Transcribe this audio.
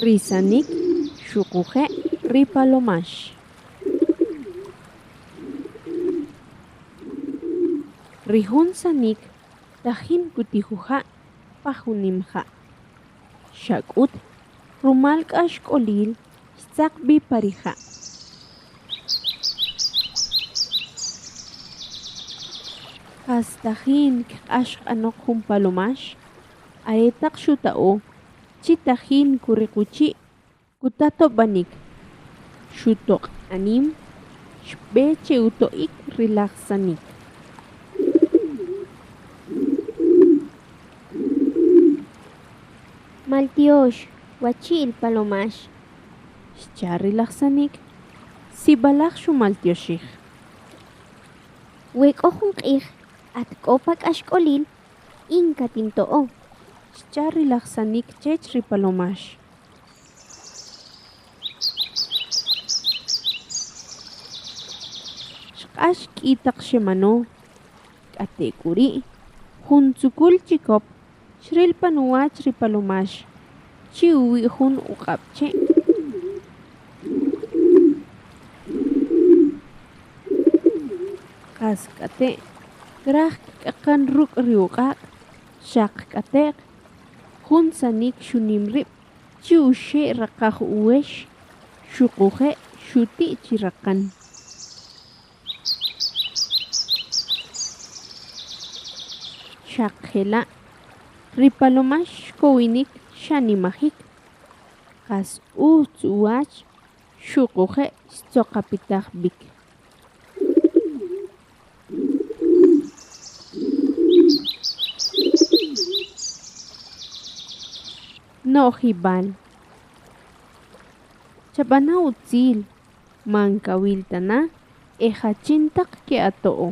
Ri sanik xuquje' ri palomax. Ri jun sanik tajin kutij uja' pa jun nim ja'. Xa k'ut rumal k'axk'olil xtzaq b'i pa ri ja'. Qas tajin kq'ax q'anoq jun palomax, are taq xuta'o chi tajin kuriq uchi' kuta tob'anik, xutoq' anim, xb'e che uto'ik ri laj sanik. Maltyox, wachi'l palomax. Xcha' ri laj sanik, sib'alaj xumaltyoxij. We k'o jun q'ij at k'o pa k'axk'olil, in katinto'o. Xcha' ri laj sanik chech ri palomax. Xq'ax k'i taq xemano, k'ate k'u ri' jun tzukul chikop xril pan uwach ri palomax chi uwi' jun uq'ab' che'. Qas k'ate' kraj kk'aqan ruk' ri uq'aq', xaq k'ate'q jun sanik xunim rib' chi uxe' raqaj uwex xuquje' xuti' chi raqan. Xaq jela' ri palomax xkowinik xanimajik, qas utz uwach xuquje' xtzoqopitaj b'ik. No'jib'al Chab'ana utzil man kawil ta na e jachin taq ke'ato'o.